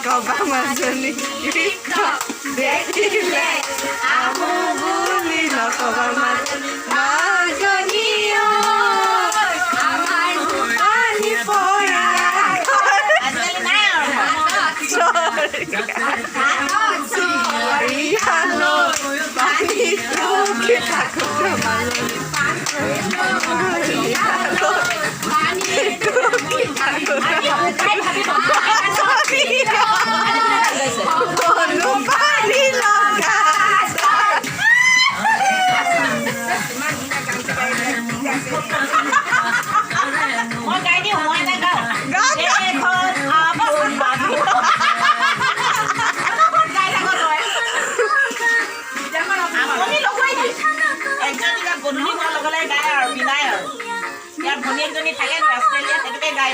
নকবা মাজনী, কৃষ্ণ দেখিলে আহো বুলি নকবা মাজনী। মাজনী ঐ, আমাৰ পানী পৰা। আজিকালি নাই আৰু। চৰিয়ালৈ পানী টুকি থাকোঁতে, মাজনী, চৰিয়ালৈ পানী টুকি থাকোঁতে, মাজনী ঐ, পানী লগা। মই গাই দিওঁ, মই এটা গাওঁ। গা, গা। এখন আপোন মানুহ। গাই থাক তই। আপুনি লগোৱাই দি একজনী গধূলি হোৱাৰ লগে লগে গায় আৰু বিনাই আৰু ইয়াৰ ভনীয়েকজনী থাকে ন অষ্ট্ৰেলিয়াত, সেইটোকে গায়।